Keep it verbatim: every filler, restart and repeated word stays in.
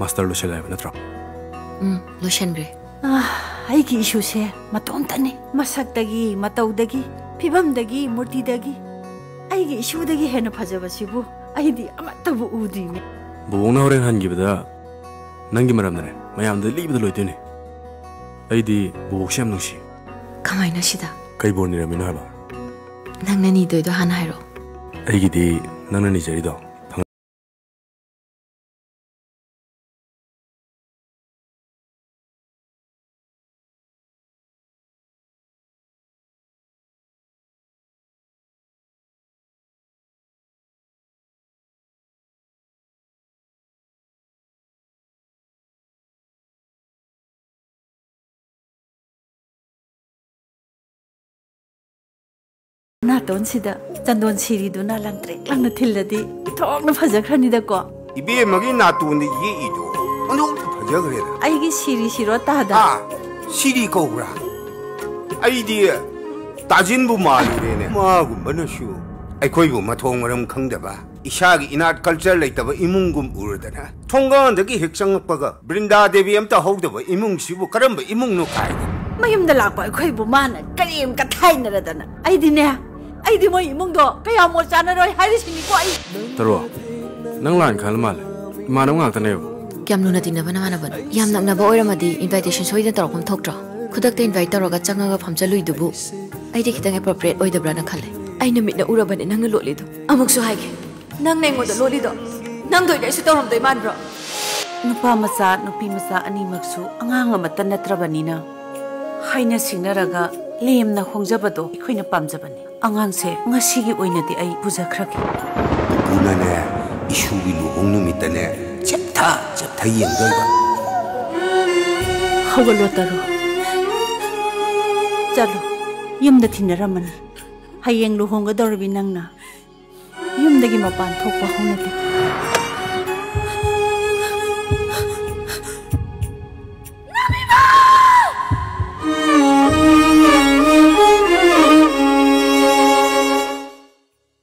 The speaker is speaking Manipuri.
ꯃꯥꯁꯇꯔ ꯂꯣꯏꯁꯤꯜꯂꯦ ꯍꯥꯏꯕ ꯅꯠꯇ꯭ꯔꯣ? ꯎꯝ, ꯂꯣꯏꯁꯤꯟꯈ꯭ꯔꯦ꯫ ꯑꯥ, ꯑꯩꯒꯤ ꯏꯁꯨꯁꯦ ꯃꯇꯣꯝꯇꯅꯤ꯫ ꯃꯁꯛꯇꯒꯤ, ꯃꯇꯧꯗꯒꯤ, ꯐꯤꯕꯝꯗꯒꯤ, ꯃꯨꯔꯇꯤꯗꯒꯤ ꯑꯩꯒꯤ ꯏꯁꯨꯗꯒꯤ ꯍꯦꯟꯅ ꯐꯖꯕꯁꯤꯕꯨ ꯑꯩꯗꯤ ꯑꯃꯠꯇꯕꯨ ꯎꯗ꯭ꯔꯤꯅꯦ꯫ ꯕꯣꯕꯣꯛꯅ ꯍꯣꯔꯦꯟ ꯍꯟꯈꯤꯕꯗ ꯅꯪꯒꯤ ꯃꯔꯝꯗꯅꯦ ꯃꯌꯥꯝꯗ ꯂꯤꯕꯗ ꯂꯣꯏꯗꯣꯏꯅꯦ꯫ ꯑꯩꯗꯤ ꯕꯣꯕꯣꯛꯁꯦ ꯌꯥꯝ ꯅꯨꯡꯁꯤ꯫ ꯀꯃꯥꯏꯅ ꯁꯤꯗ? ꯀꯩ ꯕꯣꯔ ꯅꯤꯔꯝꯃꯤꯅꯣ ꯍꯥꯏꯕ? ꯅꯪꯅ ꯅꯤꯗꯣꯏꯗꯣ ꯍꯥꯟꯅ ꯍꯥꯏꯔꯛꯑꯣ꯫ ꯑꯩꯒꯤꯗꯤ ꯅꯪꯅ ꯅꯤꯖꯔꯤꯗꯣ ꯅꯥꯇꯣꯟꯁꯤꯗ ꯆꯟꯗꯣꯟ ꯁꯤꯔꯤꯗꯨꯅ ꯂꯪꯇ꯭ꯔꯤꯛ ꯂꯪꯅ ꯊꯤꯜꯂꯗꯤ ꯊꯣꯛꯅ ꯐꯖꯈ꯭ꯔꯅꯤꯗꯀꯣ꯫ ꯏꯕꯦꯝꯃꯒꯤ ꯅꯥꯇꯣꯟꯗ ꯌꯦꯛꯏꯗꯣ ꯑꯣꯟꯊꯣꯛꯅ ꯐꯖꯈ꯭ꯔꯦꯗ꯫ ꯑꯩꯒꯤ ꯁꯤꯔꯤ ꯁꯤꯔꯣ ꯇꯥꯗ꯫ ꯑꯥ, ꯁꯤꯔꯤ ꯀꯧꯕ꯭ꯔꯥ? ꯑꯩꯗꯤ ꯇꯥꯖꯤꯟꯕꯨ ꯃꯥꯜꯂꯨꯔꯦꯅꯦ꯫ ꯃꯥꯒꯨꯝꯕꯅꯁꯨ ꯑꯩꯈꯣꯏꯕꯨ ꯃꯊꯣꯡ ꯃꯔꯝ ꯈꯪꯗꯕ, ꯏꯁꯥꯒꯤ ꯏꯅꯥꯠ ꯀꯜꯆꯔ ꯂꯩꯇꯕ ꯏꯃꯨꯡꯒꯨꯝ ꯎꯔꯗꯅ ꯊꯣꯡꯒꯥꯟꯗꯒꯤ ꯍꯦꯛ ꯆꯪꯉꯛꯄꯒ ꯕ꯭ꯔꯤꯟꯗꯥ ꯗꯦꯕꯤ ꯑꯝꯇ ꯍꯧꯗꯕ ꯏꯃꯨꯡꯁꯤꯕꯨ ꯀꯔꯝꯕ ꯏꯃꯨꯡꯅꯣ ꯀꯥꯏꯅ꯫ ꯃꯌꯨꯝꯗ ꯂꯥꯛꯄ ꯑꯩꯈꯣꯏꯕꯨ ꯃꯥꯅ ꯀꯔꯦꯝ ꯀꯊꯥꯏꯅꯔꯗꯅ꯫ ꯑꯩꯗꯤꯅꯦ, ꯑꯩꯗꯤ ꯃꯣꯏ ꯏꯃꯨꯡꯗꯣ ꯀꯌꯥ ꯃꯣꯠ ꯆꯥꯅꯔꯣꯏ ꯍꯥꯏꯔꯤꯁꯤꯅꯤꯀꯣ ꯑꯩ꯫ ꯇꯔꯣ, ꯅꯪ ꯂꯥꯟ ꯈꯜꯂ ꯃꯥꯜꯂꯦ꯫ ꯏꯃꯥꯟꯅꯕ ꯉꯥꯛꯇꯅꯦꯕ꯫ ꯀꯌꯥꯝ ꯂꯨꯅ ꯇꯤꯟꯅꯕ ꯅꯃꯥꯟꯅꯕꯅꯣ? ꯌꯥꯝ ꯅꯛꯅꯕ ꯑꯣꯏꯔꯝꯃꯗꯤ invitation ꯁꯣꯏꯗꯅ ꯇꯧꯔꯛꯐꯝ ꯊꯣꯛꯇ꯭ꯔꯣ? ꯈꯨꯗꯛꯇ invite ꯇꯧꯔꯒ ꯆꯪꯉꯒ ꯐꯝꯖꯜꯂꯨꯏꯗꯨꯕꯨ ꯑꯩꯗꯤ ꯈꯤꯇꯪ appropriate ꯑꯣꯏꯗꯕ꯭ꯔꯥꯅ ꯈꯜꯂꯦ꯫ ꯑꯩꯅ ꯃꯤꯠꯅ ꯎꯔꯕꯅꯦ ꯅꯪꯅ ꯂꯣꯠꯂꯤꯗꯣ꯫ ꯑꯃꯨꯛꯁꯨ ꯍꯥꯏꯒꯦ, ꯅꯪꯅ ꯑꯩꯉꯣꯟꯗ ꯂꯣꯠꯂꯤꯗꯣ ꯅꯪꯗꯣꯏꯅ ꯑꯩꯁꯨ ꯇꯧꯔꯝꯗꯣꯏ ꯃꯥꯟꯕ꯭ꯔꯣ? ꯅꯨꯄꯥ ꯃꯆꯥ, ꯅꯨꯄꯤ ꯃꯆꯥ ꯑꯅꯤꯃꯛꯁꯨ ꯑꯉꯥꯡ ꯑꯃꯠꯇ ꯅꯠꯇ꯭ꯔꯕꯅꯤꯅ, ꯍꯥꯏꯅ ꯁꯤꯡꯅꯔꯒ ꯂꯦꯝꯅ ꯍꯣꯡꯖꯕꯗꯣ ꯑꯩꯈꯣꯏꯅ ꯄꯥꯝꯖꯕꯅꯤ꯫ ꯑꯉꯥꯡꯁꯦ ꯉꯁꯤꯒꯤ ꯑꯣꯏꯅꯗꯤ ꯑꯩ ꯄꯨꯖꯈ꯭ꯔꯒꯦ꯫ ꯄꯨꯄꯨꯅꯅꯦ, ꯏꯁꯨꯒꯤ ꯂꯨꯍꯣꯡ ꯅꯨꯃꯤꯠꯇꯅꯦ, ꯆꯦꯞꯊ ꯆꯦꯞꯊ ꯌꯦꯡꯗꯣꯏꯕ꯫ ꯍꯧꯒꯠꯂꯣ, ꯇꯔꯨ꯫ ꯆꯠꯂꯣ, ꯌꯨꯝꯗ ꯊꯤꯟꯅꯔꯝꯃꯅꯤ꯫ ꯍꯌꯦꯡ ꯂꯨꯍꯣꯡꯒꯗꯧꯔꯤꯕꯤ ꯅꯪꯅ ꯌꯨꯝꯗꯒꯤ ꯃꯄꯥꯟ ꯊꯣꯛꯄ ꯍꯧꯅꯗꯦ꯫